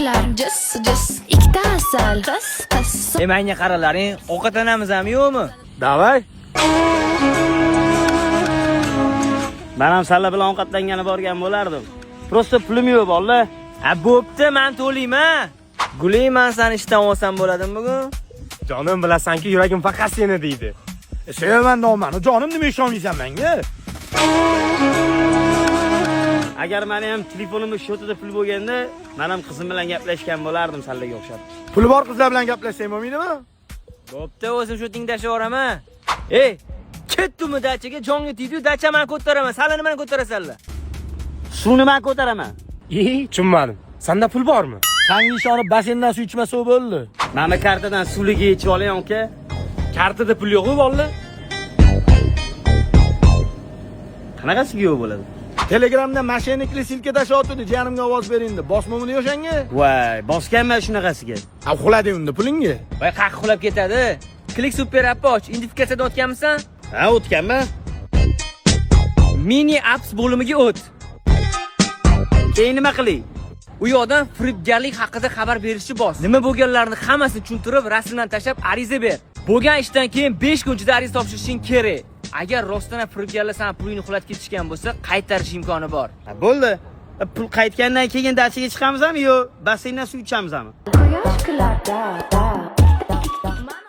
Kular jiz jiz. Ikkita asal qiz qiz. E, menga qaralaring, ovqatlanamizmi yo'qmi? Давай. Men ham salla bilan ovqatlangani borgan bo'lardim. Просто pulim yo'q, bolalar. Ha, bo'pti, men to'layman. Guli, men seni ishdan olsam bo'ladimi bugun? Jonim, bilasanki, yuragim faqat seni deydi. Sevaman nomani. Jonim, nima ishonmaysan menga? Agar meni ham telefonimda счёт ida pul bo'lganda, men ham qizim bilan gaplashgan bo'lardim sallaga o'xshab. Puli bor qizlar bilan gaplashsang bo'lmaydimi? Bo'pti, o'zim shu tingdashib yuboraman. Ey, ketdimi dachaga, jonga tegdi, dacha men ko'taraman, salla nimani ko'tarasanlar? Suvni men ko'taraman. I, tushunmadim. Senda pul bormi? Sanga ishonib basseyndan suv ichmasa bo'ldi. Mana kartadan suvligi ichib oling, aka. Kartada pul yo'q-ku, bolalar. Qanaqasiga yo'q bo'ladi? Telegramda mashenikli silka tashlayotdi, jiyanimga ovoz bering deb. Bosma uni o'shanga. Voy, bosganman shunaqasiga. Ha, uxlading unda pulingga. Voy, qaq uxlab ketadi. Klik super app och, identifikatsiyadan o'tganmisan? Ha, o'tganman. Mini apps bo'limiga o't. Keyin nima qilay? U yoqdan firibgarlik haqida xabar berishni bos. Nima bo'lganlarini hammasini tushuntirib, rasmdan tashlab ariza ber. Bo'lgan ishdan keyin 5 kun ichida ariza topshirishing kerak. Agar rostdan ham firibgarlar seni pulingni uxlatib ketishgan bo'lsa, qaytarish imkoni bor. Ha, bo'ldi. Pul qaytgandan keyin dachaga chiqamizmi yo basseyndan suv ichamizmi? Quyosh kular da da. Ikkita.